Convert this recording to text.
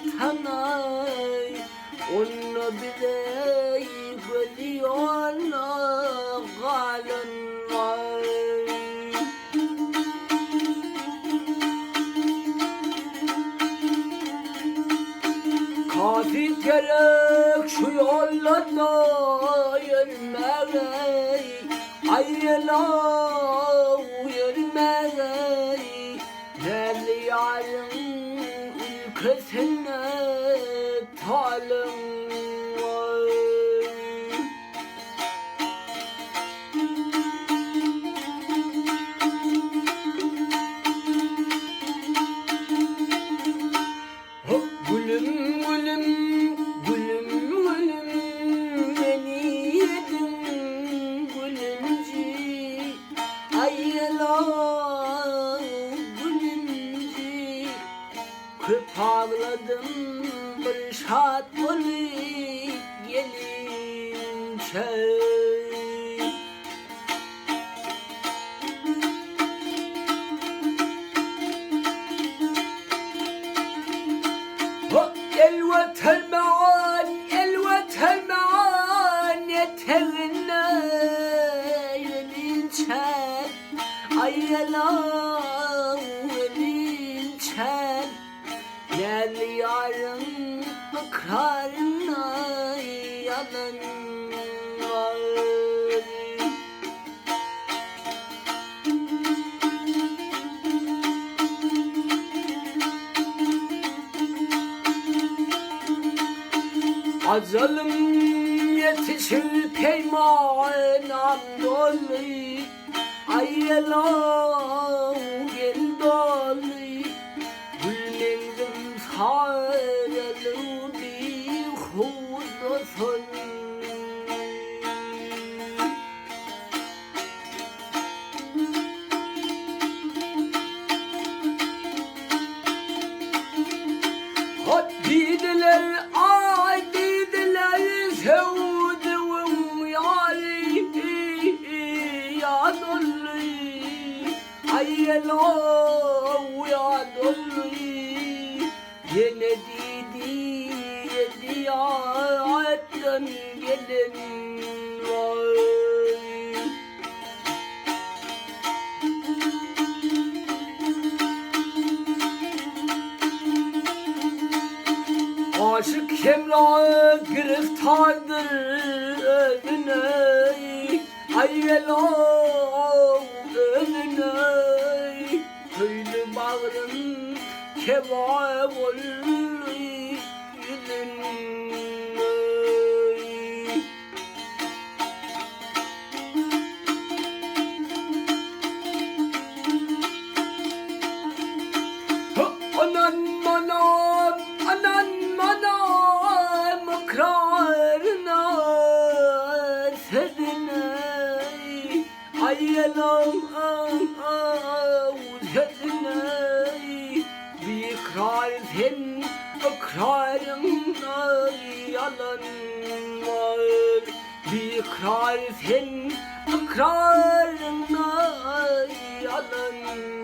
watana, Onda bize gözi ýolda galan bar. Kasyt gerek şu ýollarda ýörmäge, Aýralaw ýörmäge, Näzli ýaryň ülkesinde talyň bar. Gülüm gülüm gülüm gülüm meni ýediň gülünji aýyla gülünji Köp agladym bir şat bolup gelinçe. Elwetelman, elwetelman etegine gelinçem, Aýralam gelinçem, Näzli ýaryň ykraryna ýalan bar. Ajalym ýetişir peýmanam doly, Aýalaw gel doly, Gül meňzim saralyp bihuda soldy. Hot diýdiler, aý diýdiler, söwdügiň ýary ýa doldy, aý ýelow ýa doldy. Ýene diýdi, ýatdan gelen waý. Aşyk Hemra giriftardyr özüne, Aý-elaw özüne. Köýdi bagrym kebap boldy ýüzüne. Ynanmanam, ynanmanam ykraryna, sözüne. Aýalyň sözüne Bikrar sen ykraryňda ýalan bar Bikrar sen ykraryňda ýalan.